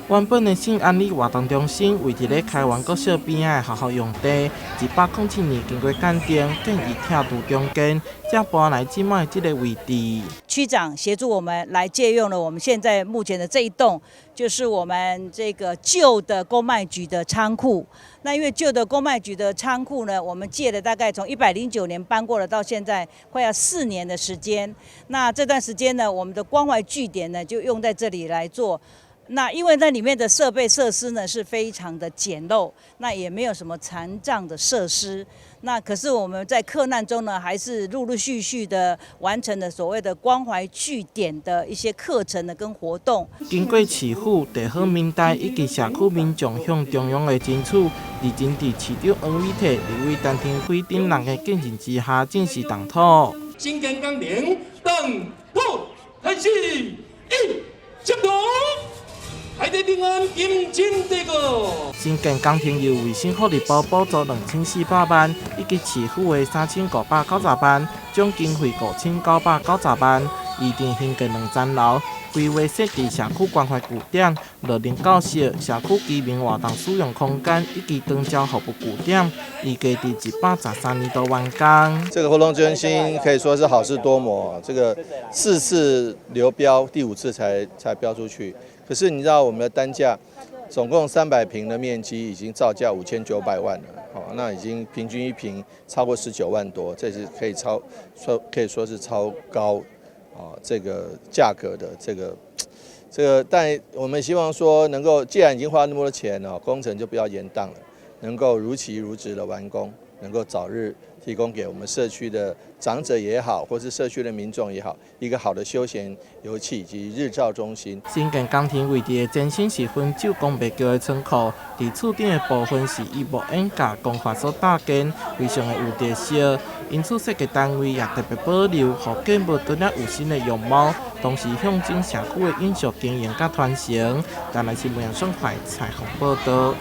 原本的聖安里活動中心位佇咧開源國小邊仔的學校用地，107年經過鑑定，建議拆除重建，才搬來這擺這个位置。區長協助我們來借用了我們現在目前的這一棟，就是我們這個舊的公賣局的倉庫。那因為舊的公賣局的倉庫呢，我們借了大概從109年搬過來到現在，快要4年的時間。那這段時間呢，我們的關懷據點呢就用在這裡來做。那因為那裡面的設備設施呢是非常的簡陋，那也沒有什麼殘障的設施。那可是我們在克難中呢，還是陸陸續續的完成了所謂的關懷據點的一些課程呢跟活動。經過市府、地方民代以及社區民眾向中央的爭取，如今佇市長黃偉哲、立委陳亭妃等人的見證之下，正式動土。新建工程動土開始，一，上土。海底平安，金錢地個。新建工程由衛生福利部補助2400萬，以及市府的3590萬，總經費5990萬。預定興建兩層樓，規劃設置社區關懷據點、樂齡教室、社區居民活動使用空間以及長照服務據點，預計佇113年度完工。這個活動中心可以說是好事多磨，這個四次流標，第五次才標出去。可是你知道我們的單價，總共300坪的面積已經造價5900萬了，哦，那已經平均一坪超過19萬多，這是可以超說可以說是超高啊這個價格的這個，但我們希望說能夠，既然已經花那麼多錢了，工程就不要延宕了，能夠如期如質的完工，能夠早日提供給我們社區的長者也好，或是社區的民眾也好，一個好的休閒遊憩以及日照中心。新建工程位置的前身是溫州公賣局的倉庫，佇厝頂的部分是以木掩架工法所搭建，非常的有特色。因此設計單位也特別保留，予建物拄才有新的樣貌，同時象徵社區的永續經營佮傳承。台南新聞楊雙懷採訪報導。